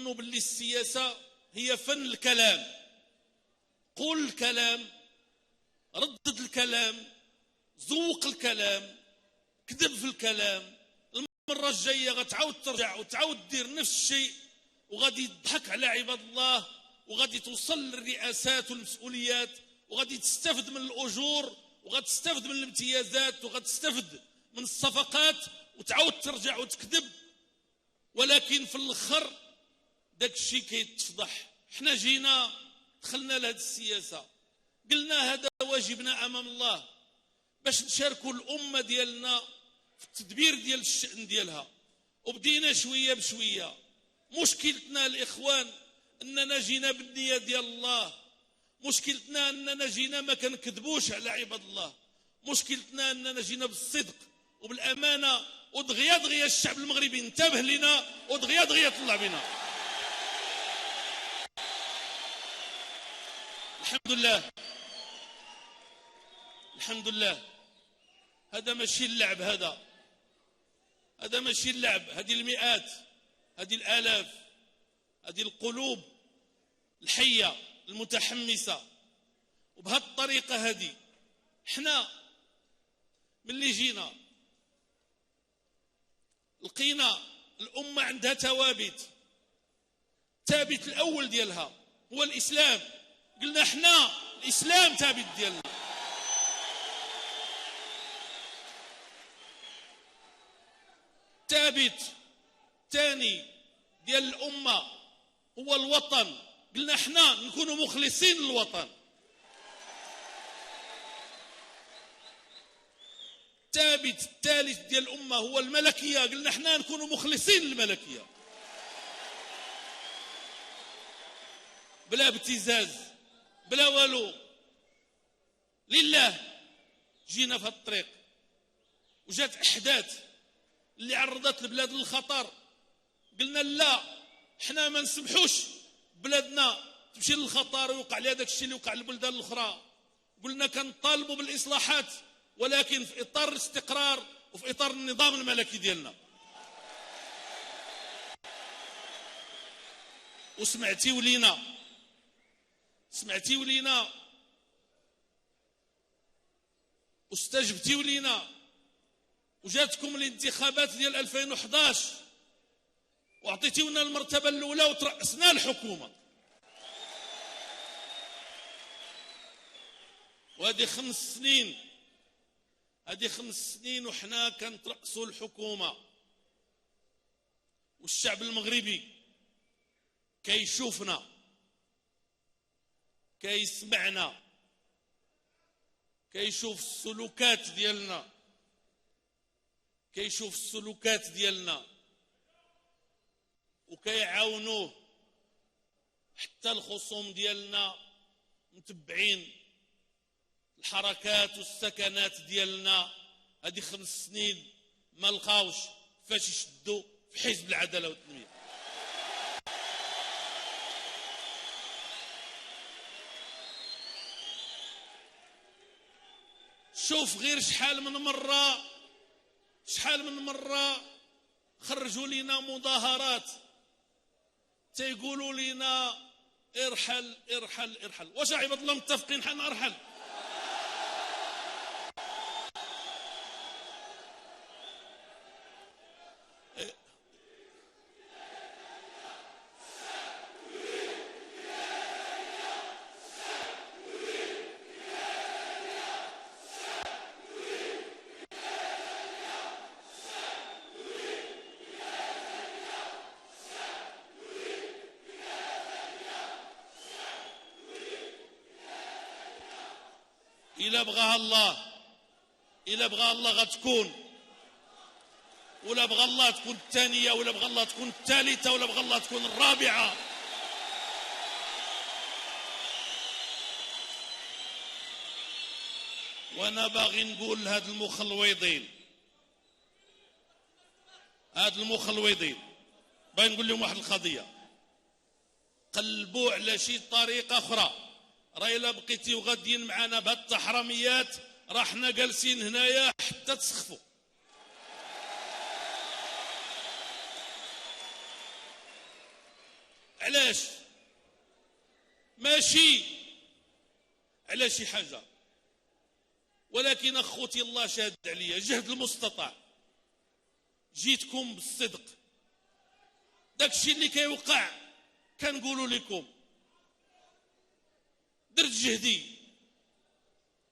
كنظنوا باللي السياسة هي فن الكلام، قول الكلام، ردد الكلام، زوق الكلام، كذب في الكلام، المرة الجاية غتعاود ترجع وتعاود دير نفس الشيء، وغادي تضحك على عباد الله، وغادي توصل للرئاسات والمسؤوليات، وغادي تستفد من الأجور، وغتستفد من الامتيازات، وغتستفد من الصفقات، وتعاود ترجع وتكذب، ولكن في الآخر ذاك الشيء كيتفضح. احنا جينا دخلنا لهذه السياسة، قلنا هذا واجبنا أمام الله باش نشاركوا الأمة ديالنا في التدبير ديال الشأن ديالها، وبدينا شوية بشوية. مشكلتنا الإخوان أننا جينا بالنية ديال الله، مشكلتنا أننا جينا ما كنكذبوش على عباد الله، مشكلتنا أننا جينا بالصدق وبالأمانة، ودغيا دغيا الشعب المغربي انتبه لنا، ودغيا دغيا طلع بنا. الحمد لله، الحمد لله. هذا ماشي اللعب، هذا ماشي اللعب. هذه المئات، هذه الآلاف، هذه القلوب الحية المتحمسة. وبهذه الطريقة هذه حنا ملي جينا لقينا الأمة عندها ثوابت. الثابت الأول ديالها هو الإسلام، قلنا حنا الإسلام ثابت ديالنا. الثابت الثاني ديال الأمة هو الوطن، قلنا حنا نكونوا مخلصين للوطن. الثابت الثالث ديال الأمة هو الملكية، قلنا حنا نكونوا مخلصين للملكية، بلا ابتزاز بلا والو، لله جينا في هذا الطريق. وجات أحداث اللي عرضت البلاد للخطر، قلنا لا، حنا ما نسمحوش بلادنا تمشي للخطر ويوقع لها داك الشيء اللي وقع للبلدان الأخرى. قلنا كنطالبوا بالإصلاحات، ولكن في إطار الاستقرار وفي إطار النظام الملكي ديالنا. وسمعتي ولينا، سمعتي ولينا، واستجبتي ولينا، وجاتكم الانتخابات ديال 2011 وعطيتيونا المرتبة الأولى وترأسنا الحكومة. وهذه 5 سنين، هذه 5 سنين وحنا كنترأسوا الحكومة، والشعب المغربي كيشوفنا، كيسمعنا، كيشوف السلوكات ديالنا، كيشوف السلوكات ديالنا، وكيعاونوه حتى الخصوم ديالنا متبعين الحركات والسكنات ديالنا. هذه 5 سنين ما لقاوش فاش يشدوا في حزب العدالة والتنمية. شوف غير شحال من مرة خرجوا لنا مظاهرات تيقولوا لنا ارحل ارحل ارحل. واش عباد الله متفقين حنا ارحل؟ إلا بغاها الله، إلا بغاها الله غتكون، ولا بغى الله تكون الثانية، ولا بغى الله تكون الثالثة، ولا بغى الله تكون الرابعة. وأنا باغي نقول لهاد المخلويضين، هاد المخلويضين باغي نقول لهم واحد القضية، قلبوا على شي طريقة أخرى. راه إلا بقيتيو غاديين معنا بهاد التحرميات راه حنا جالسين هنايا حتى تسخفوا. علاش؟ ماشي على شي حاجة، ولكن أخوتي الله شاهد عليا، جهد المستطاع، جيتكم بالصدق. داكشي اللي كيوقع كنقولوا لكم، درت جهدي،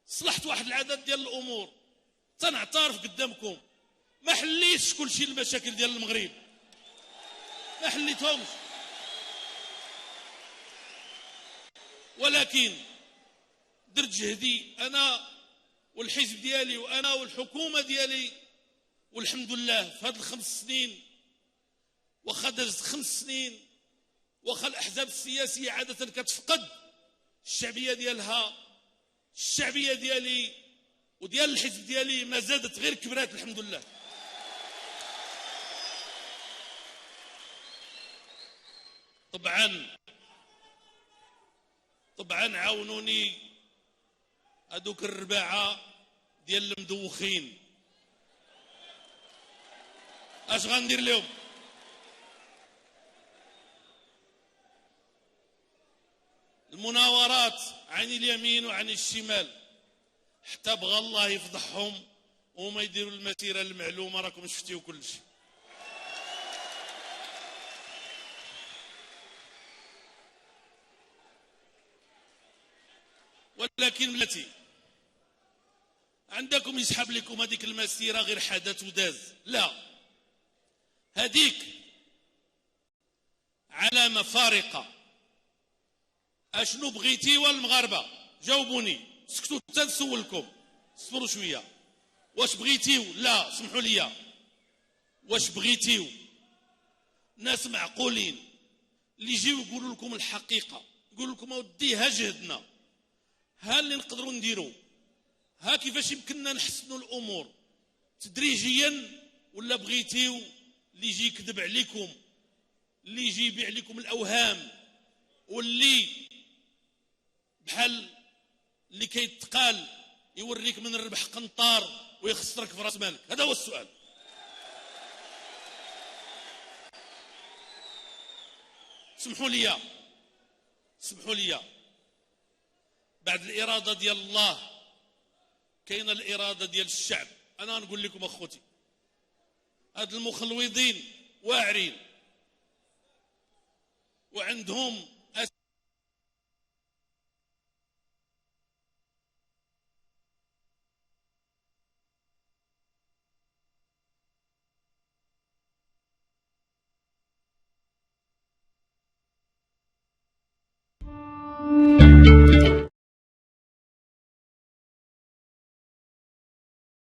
صلحت واحد العدد ديال الأمور، تنعترف قدامكم ما حليتش كل شيء المشاكل ديال المغرب، ما حليتهمش، ولكن درت جهدي أنا والحزب ديالي وأنا والحكومة ديالي، والحمد لله في هاد الخمس سنين، واخا دازت 5 سنين، واخا الأحزاب السياسية عادة كتفقد الشعبية ديالها، الشعبية ديالي وديال الحزب ديالي ما زادت غير كبرات الحمد لله. طبعا عاونوني هذوك الرباعة ديال المدوخين، اش غندير لهم؟ المناورات عن اليمين وعن الشمال حتى بغى الله يفضحهم وما يديروا المسيرة المعلومة، راكم شفتيو كل شيء. ولكن بلاتي عندكم يسحب لكم هذيك المسيرة غير حدث وداز، لا، هذيك علامة فارقة. أشنو بغيتي والمغاربة؟ جاوبوني، سكتوا حتى نسولكم، صبروا شوية. واش بغيتيو؟ لا، سمحوا لي، واش بغيتيو ناس معقولين اللي يجيو يقولوا لكم الحقيقة، يقولوا لكم اودي ها جهدنا، ها اللي نقدروا نديروا، ها كيفاش يمكننا نحسنوا الأمور تدريجيا، ولا بغيتيو اللي يجي يكذب عليكم، اللي يجي يبيع لكم الأوهام، واللي بحال اللي كيتقال يوريك من الربح قنطار ويخسرك في راس مالك؟ هذا هو السؤال. سمحوا لي، سمحوا لي، بعد الإرادة ديال الله كاينة الإرادة ديال الشعب. أنا نقول لكم أخوتي، هاد المخلوضين واعرين وعندهم